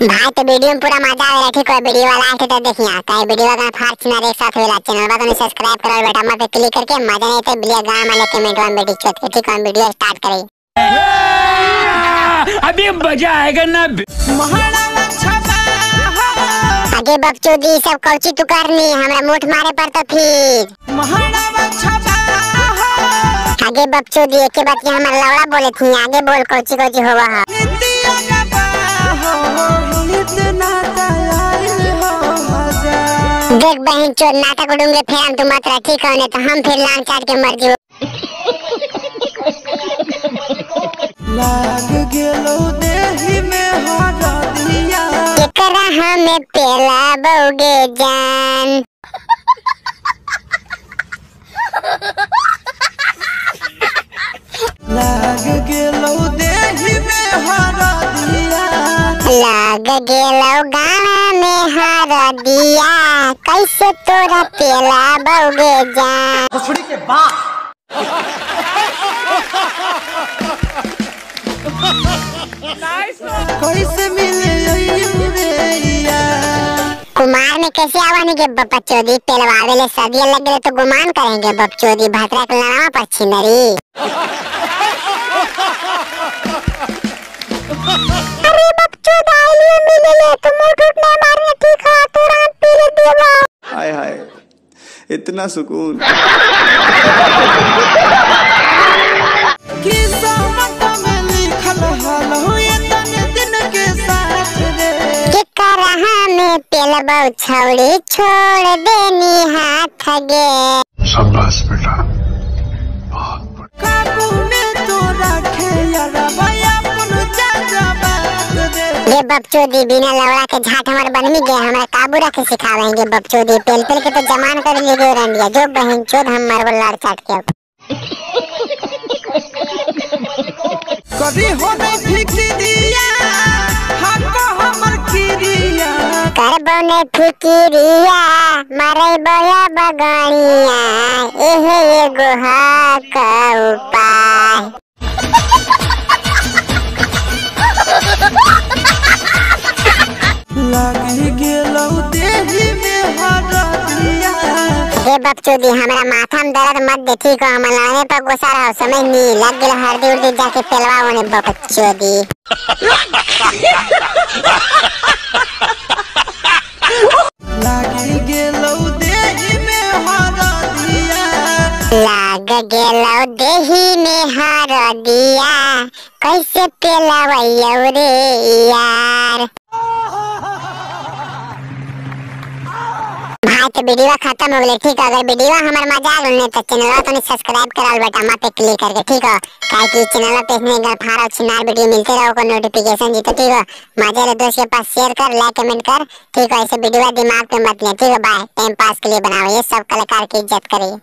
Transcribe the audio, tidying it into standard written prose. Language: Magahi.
भाई तो वीडियो में पूरा मजा आ रहा है, ठीक है। वीडियो वाला आके तो देखिए काहे वीडियो का फाड़ छिना एक साथ होला। चैनल बा तो सब्सक्राइब करो बेटा मत पे क्लिक करके मजा नहीं तो बिलिया गांव वाले कमेंट में बेटी चोट के, ठीक है। वीडियो स्टार्ट करें, अभी मजा आएगा ना। आगे बकचोदी सब कौची तू करनी हमरा मुठ मारे पर तो फिर आगे बकचोदी एक के बात हमारा लवड़ा बोले थी आगे बोल कौची कौची होवा है। देख बहन चोर नाटक उड़ूंगे फिर हम तू मत रह, ठीक है, तो हम फिर लान चाट के मर जीव। लाग गेलो देही में हरदिया केकरा हमें पेला बौगे जान। लाग गेलो देही में हरदिया लाग गेलो गाना में हरदिया कैसे तोरा पेला बौगे जान। भोसड़ी के बाप कैसे मिले रे कुमार में कैसे आवानी के बपचोदी पेलवावे ले सदिया लग गए तो गुमान करेंगे बपचोदी भतरा के लड़ावा पर छिनरी। अरे बपचोद आइलियो मिले ले तो मुंह टूटने मारने, ठीक है, तुरंत पी ले देवा। हाय हाय इतना सुकून। पेलबौ छौड़ी छोड़ देनी हाथ गे। शाबाश बेटा, बहुत बढ़िया। काबू में तो रखे यार अपन जा बात दे। ये बपचोदी बिना लवड़ा के झाट हमर बनमी गए हमरा काबू रखे सिखावेंगे बपचोदी पेल पेल के तो जमान कर ले गए रंडिया जो बहन चोद हम मरबो लाड़ चाट के। कभी हो नहीं फिक्रिया हमको हमर किरिया करबो ने फिकिरिया मरे बोया बगनिया एहे एगो हक उपाय। लाग गेलो देही में हरदिया। हे बपचोदी हमरा माथा में दर्द मत दे, ठीक हो, हम लड़ने पर गुस्सा रहो समझ नी लग गेल हरदी उर्दी जाके पेलवा ओने बपचोदी। लाग गेलो देही में हरदिया लाग गेलो देही में हरदिया कैसे पेलवैयो रे यार। भाई तो वीडियो खत्म हो गए, ठीक है। अगर वीडियो हमार मजा आ गल तो चैनल तो सब्सक्राइब कराल बेटा मत पे क्लिक करके, ठीक है, काहे कि चैनल पे इतने गल फाड़ छिनार वीडियो मिलते रहो को नोटिफिकेशन जीते, ठीक है। मजा ले दोस्त के पास शेयर कर, लाइक कमेंट कर, ठीक है। ऐसे वीडियो दिमाग पे मत ले, ठीक है। बाय, टाइम पास के लिए बनाओ ये सब कलाकार की इज्जत करिए।